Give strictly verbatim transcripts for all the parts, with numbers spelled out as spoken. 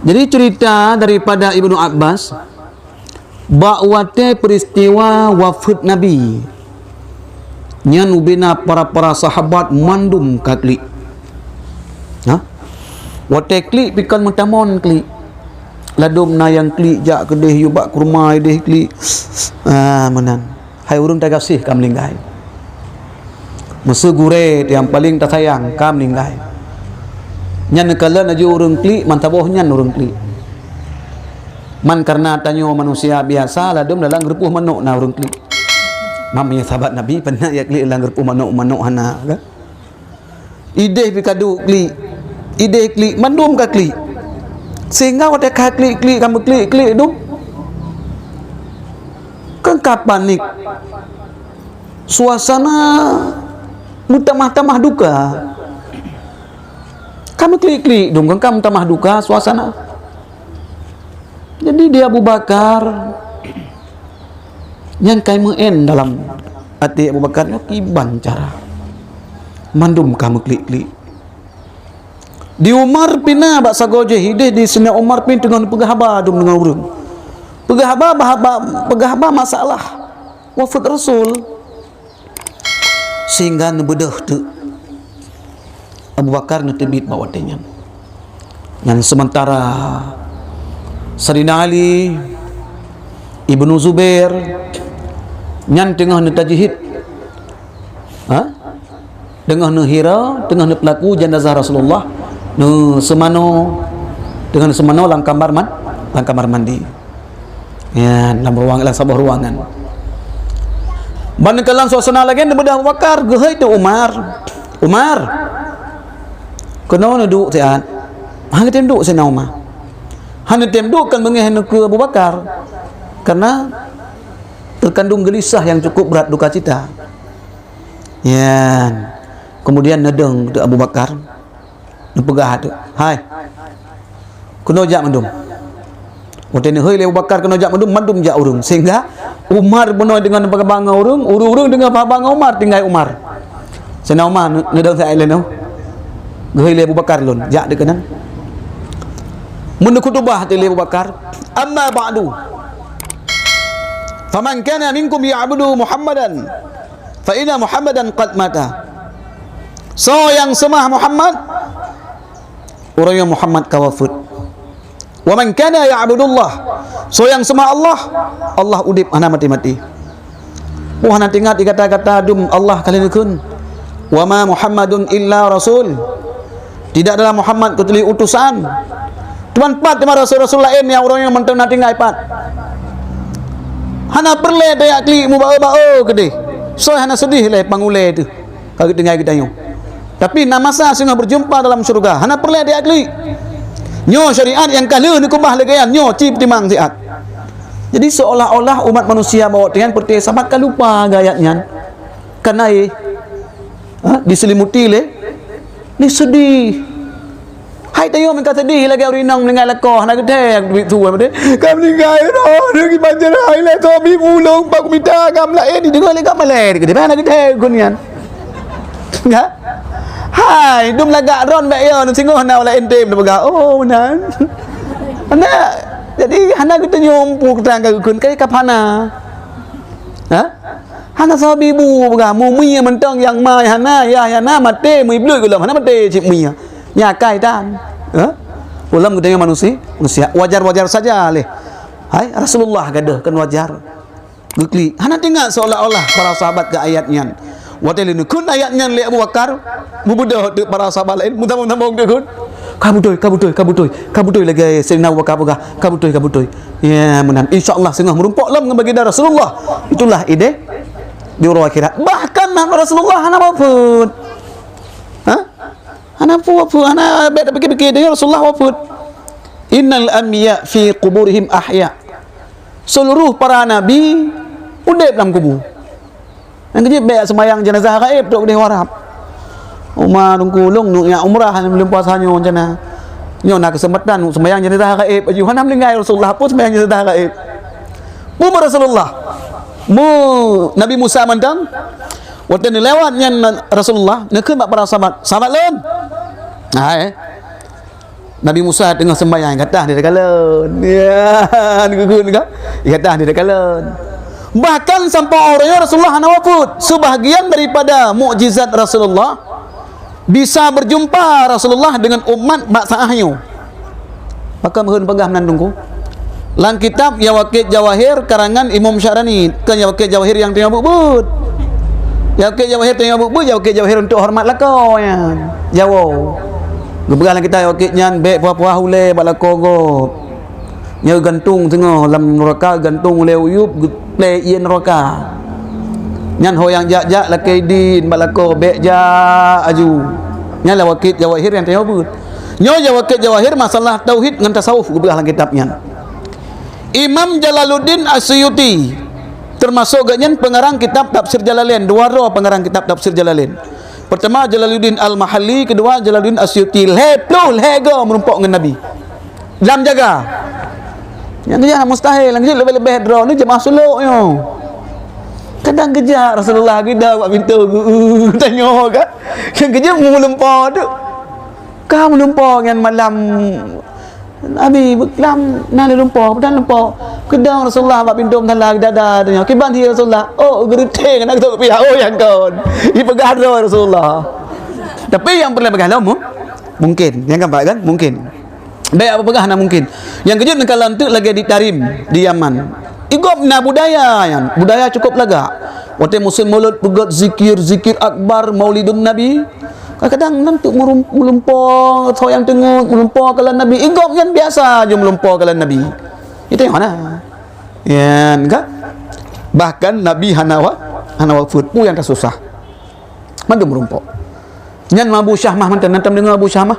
Jadi, cerita daripada Ibnu Abbas, bak watée peristiwa wafeuet Nabi, nyan ubena para-para sahabat mandum ka klik. Ha? Watée klik pih kon meutamong klik. Ladôm na nyang klik jak keudeh yue bak keuruma ideh klik. Ah, meunan. Hai ureuëng tagaséh ka meuninggai. Meuseu gurée nyang paleng tasayang ka meuninggai. Nyan neukalon laju ureuëng klik, mantong boh nyan ureuëng klik. Man kareuna tanyoe manusia biasa, ladôm dalam geurupoh manok na ureuëng klik. Mam ya sahabat Nabi, pernah ya klik dalam geurupoh manok, manok hana, kan? Ideh pih ka duek klik. Ideh klik, mandum ka klik. Sehingga watée ka klik-klik, ka meuklik-klik dum, kan ka panik. Suasana meutamah-tamah duka. Ka meuklik-klik dum, kan ka meutamah duka suasana. Jadi, di Abu Bakar, nyang kai meu'en dalam até Abu Bakar nyoe kiban cara. Mandum ka meuklik-klik. Di Umar pih na bak sagoe jih ideh di Saidina Umar pih teungoh neupeugah haba dum deungon ureuëng. Peugah haba, bah-, bah-, peugah haba masalah wafeuet Rasul. Sehingga neubeudôh teuk Abu Bakar neuteubiet bak watée nyan. Nyan seumantara Saidina Ali, Ibnu Zubair, nyan teungoh neutajhid. Ha? Teungoh neuhira, teungoh neupeulaku jenazah Rasulullah, neuseumanoe, teungoh neuseumanoe lam kamar man-, lam kamar mandi. Ya, lam ruang, lam saboh ruangan. Ban neukalon suasana lagée neubeudôh Abu Bakar, geuhôi teuk Umar. "Umar, keunoe neuduek siat." Hana geutem duek Saidina Umar. Hana tem duek kan beungéh neukeue Abu Bakar. Karena terkandung gelisah yang cukup berat, duka cita. Nyan. Kemudian neudong teuk Abu Bakar, neupeugah teuk, "Hai, keunoe jak mandum." Watée neuhôi lé Abu Bakar keunoe jak mandum, mandum jak ureuëng. Sehingga Umar bunoe deungon peuhaba ngon ureuëng, ureuëng-ureuëng deungon peuhaba ngon Umar, tinggai Umar. Saidina Umar ne-, neudong siat lé nyoe. "Geuhôi lé Abu Bakar lôn, jak dikeunan." Meuneukhutubah teuk lé Abu Bakar, "Amma ba'du. Faman kana minkum ya'budu Muhammadan, fa inna Muhammadan qad mata." Soe nyang seumah Muhammad, uroe nyoe Muhammad ka wafeuet. "Wa man kana ya'budullah." Soe nyang seumah Allah, Allah udeb hana maté-maté. Wah, hana teuingat di kata-kata dum Allah ka lheueh neukheun, "Wa ma Muhammadun illa rasul." Tidak adalah Muhammad kecuali utusan. Teuma pat teuma rasul-rasul laén nyang uroe nyoe mantong na tinggai pat. Hana peureulée tajak klik meubaô-baô keudeh. Soe hana seudeh lé pangulée teuh ka geutinggai geutanyoe. Tapi na masa singoh beujumpa dalam syeuruga, hana peureulée tajak klik. Nyoe syariat nyang ka lheueh neukeubah lé gobnyan, nyoe ci peutimang siat. Jadi, seolah-olah umat manusia bak watée nyan peureuté sabat ka lupa geuayat nyan. Kana, eh, ha, diselimuti lé, lé seudeh. Hai tanyoe meuka seudeh lagée ureuëng inong meuninggai lakoe, hana geuthée duek tuan, "Ka meuninggai droe, lôn kiban jeuet hai lé, soe bi mulông, pak mita agam laén," dideungoe lé agam malée, hana geuthée keu nyan. Ka? Hai, dum lagak droen bék yo, singoh na ureuëng laén tem neupeugah, "Oh, meunan." Hana, jadi hana geutanyoe peue keuteurang ka geukheun, ka hana. Ha? Hana sabe ibu peugah, mu mie mantong nyang ma hana, yah hana, maté, meuibleuet gohlom, hana maté cit mie. Nyan akai tan. Ha? Gohlom geutanyoe manusi-, manusia, wajar-wajar saja lé. Hai, Rasulullah gadoh kan wajar. Geuklik. Hana teuingat seolah-olah para sahabat keu ayat nyan. Watée lheueh neukheun ayat nyan lé Abu Bakar, meubeudôh teuk para sahabat laén, meutamong-tamong teuk kheun. Ka beutôi, ka beutôi, ka beutôi, ka beutôi lagée Saidina Abu Bakar peugah, ka beutôi, ka beutôi. Ya, meunan. Insya Allah singoh meurumpok lom ngon baginda Rasulullah. Itulah idéh di uroe akhirat. Bahkan Rasulullah hana wafeuet. Ha? Hana wafeuet, hana bék tapike-pike, Rasulullah wafeuet. "Innal anbiya fi quburihim ahya." Seluruh para nabi udeb lam kubu. Nyang keujeuet bék seumayang jeunazah gaéb trok keudeh u Arab. Uma Teungku, lôn neuk jak umrah lôn puasa nyoe rencana. Nyoe na keuseumpatan neuk seumayang jeunazah gaéb, aju hana meuninggai Rasulullah pun seumayang jeunazah gaéb. Peue Rasulullah? Mu Nabi Musa mantong, watée neulewat nyan Rasulullah, neukheun bak para sahabat, "Sahabat lôn, hai, Nabi Musa teungoh seumbahyang, gata di takalon. Ya, geugun ka? Gata di takalon. Bahkan sampoe uroe nyoe Rasulullah hana wafeuet. Sebahagian daripada mukjizat Rasulullah, bisa berjumpa Rasulullah dengan umat bak saat nyoe. Maka meuheuin peugah meunan Teungku. Lam kitab Yawaqit Jawahir karangan Imam Sya'rani, kon Yawaqit Jawahir nyang teungoh buet-buet. Yawaqit Jawahir teungoh buet-buet, Yawaqit Jawahir untuk hormat lakoe nyan. Jawoe. Geupeugah lam kitab Yawaqit nyan, bèk puah-puah ulèe bak lakoe gob. Nyoe gantung teungoh lam nuraka, gantung ulèe u yup, geuplè ié nuraka. Nyan ho nyang jak-jak lakèe idin bak lakoe, bèk jak aju. Nyan Yawaqit Jawahir nyang teungoh buet. Nyoe Yawaqit Jawahir masalah tauhid ngon tasawuf geupeugah lam kitab nyan. Imam Jalaluddin As-Suyuti, teumasok geuh nyan pengarang kitab Tafsir Jalalain, dua droe pengarang kitab Tafsir Jalalain. Pertama Jalaluddin Al-Mahalli, kedua Jalaluddin As-Suyuti. Lhèe ploh lhèe goe meurumpok ngon Nabi. Lam jaga. Nyang keujak mustahil, nyang keujak leubeh-leubeh droe ni jeumaah sulok nyoe. Kadang keujak Rasulullah geudong bak pintoe geu-, tanyoe kan. Nyang keujak meulumpo tu. Ka meulumpo ngon malam Nabi beuklam na lé lumpo, peue dan lumpo. Keudong Rasulullah bak pintoe meusala dada tanyoe. Kiban hi Rasulullah. Oh, geureuteng aneuk tu piah. Oh, nyang kon. Ipeugah droe Rasulullah. Tapi nyang peureulèe peugah lom, mungkin. Nyang keempat kan? Mungkin. Bèk apa peugah hana mungkin. Nyang keujeuet neukalon teuk lagèe di Tarim, di Yaman. Igop na budaya nyan, budaya cukup lagak. Watèe musim Maulud peugöt zikir, zikir akbar, Maulidun Nabi. Kadang-kadang nan teuk meurum-, meulumpo, soe nyang teungeut meulumpo kalon Nabi. Igop nyan biasa ju meulumpo kalon Nabi. Itu yang mana? Nyan kan? Bahkan Nabi hana wa-, hana wafeuet. Peue nyang ka susah. Mandum meurumpok. Nyan Abu Syamah mantong, na tadeungoe Abu Syamah?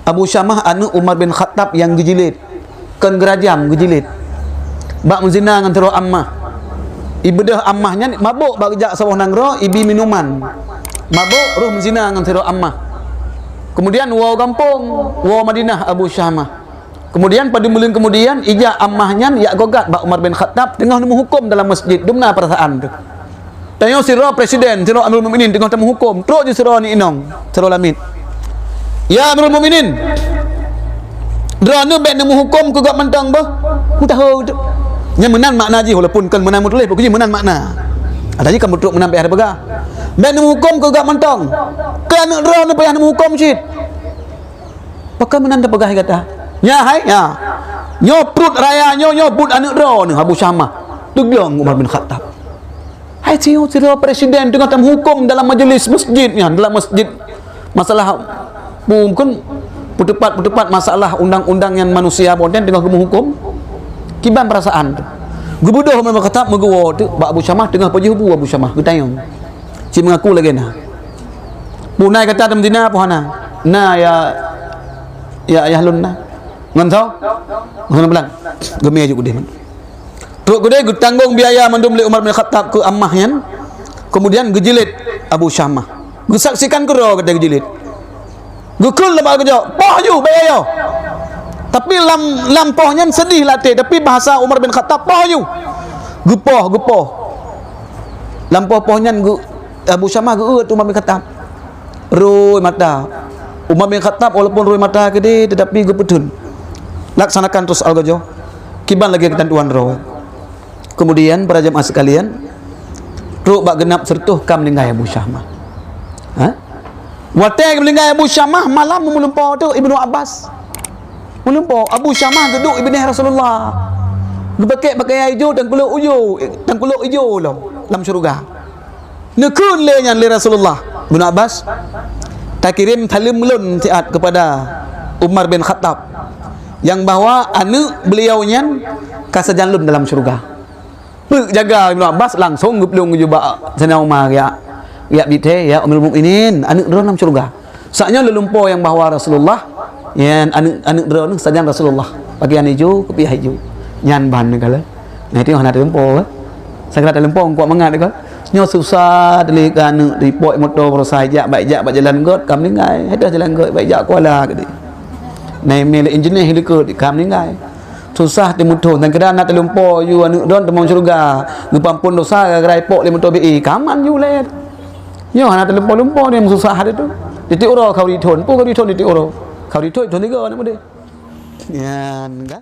Abu Syamah aneuk Umar bin Khattab nyang geujilid. Kon geurajam, geujilid. Bak meuzina ngon sidroe amah. Ibeudôh amah nyan mabök bak geujak saboh nanggroe, ibi minuman. Mabök, rôh meuzina ngon sidroe amah. Kemudian woe gampông, woe Madinah Abu Syamah. Kemudian padum buleuen kemudian, ijak amah nyan jak gogat bak Umar bin Khattab teungoh neumeuhuköm dalam masjid, dumna peurasaan teuh. Tanyoe sidroe presiden, sidroe Amirul Mukminin teungoh tameuhuköm, trok ju sidroe aneuk inong, sidroe lamiet. "Ya Amirul Mukminin, droeneuh bèk neumeuhuköm keu gob mantong beuh." Meuteumé tu. Nyan meunan makna jih, walaupun kon meunan meutuléh, pokok jih meunan makna. Ada jih ka meutrok meunan bèk ada peugah. "Bèk neumeuhuköm keu gob mantong. Keu aneuk droeneuh payah neumeuhuköm cit." Pakon meunan tapeugah gata? Nyan hai, nyan. Nyoe pruet raya nyoe, nyoe buet aneuk droeneuh Abu Syamah. Teuglong Umar bin Khattab. Hai, si, sidroe presiden teungoh tameuhuköm dalam majlis masjid nyan, dalam masjid. Masalah mungkin peuteupat-peuteupat masalah undang-undang nyan manusia boh nyan teungoh geumeuhuköm. Kiban peurasaan teuh. Geubeudôh Umar bin Khattab meugeuwoe teuk bak Abu Syamah teungoh pajoh bu Abu Syamah geutanyong. Ci meungaku lagèe na. Peue na gata lam dina peue hana? Na ya, ya ayah lôn na. Ngon soe? Ngon soe pulang. Geumè ju keudéh. Trok keudéh geutanggong biaya mandum lé Umar bin Khattab keu amah nyan. Kemudian geujilid Abu Syamah. Geusaksikan keudroe gata geujilid. Geukheun lom bak geujok, "Poh ju, bèk ayoh." Tapi lam, lam poh nyan seudeh lam até, tapi bahasa Umar bin Khattab, "Poh ju." Geupoh, geupoh. Lam poh-poh nyan geu-, Abu Syamah geuôt Umar bin Khattab. Rhoi mata. Umar bin Khattab walaupun rhoi mata keudéh, tetapi geupeutheun. Laksanakan terus algojo. Kiban lagèe keutantuan droe. Kemudian, para jemaah sekalian, trok bak geunab seureutôh ka meuninggai Abu Syamah. Ha? Watèe meuninggai Abu Syamah, malam meulumpo teuk Ibnu Abbas. Meulumpo, Abu Syamah geuduek i binéh Rasulullah. Geupakèk pakaian ijo, tangkulok ijo, tangkulok ijo lom lam syeuruga. Neukheun lé nyan lé Rasulullah, Ibnu Abbas, "Takirém saleuem lôn siat keupada Umar bin Khattab, nyang bahwa aneuk beuliau nyan ka sajan lôn dalam syeuruga." Peue jaga Ibnu Abbas langsong geuplueng jubah Saidina Umar, "Ya, ya bithèe, ya Amirul Mukminin, aneuk droe lam syeuruga." Saat nyoe lôn lumpo nyang bahwa Rasulullah, nyan aneuk, aneuk droeneuh sajan Rasulullah. Pakaian ijo, kupiah ijo. Nyan ban neukalon. Nah, itu hana talumpo, eh. Sakra talumpo, kuat mangat, kan? Nyoe susah teuliga aneuk dipok moto berusaha jak, baik jak bak jalan got, ka meuninggai. Hadah jalan got, baik jak Kuala geude. Nah, mé lé injeunèh likot, ka meuninggai. Susah teumuthon, dan kira aneuk talumpo, yu aneuk droen tamong syeuruga. Geupeuampon dosa gara-gara ipok lé moto B E. Ka man ju lé. Nyoe hana talumpo-lumpo ni, susah ada tu. Titik uroe ka ureueng thon, peue ka ureueng thon titik uroe. Ka rhot thôn tiga aneuk muda. Nyan kan.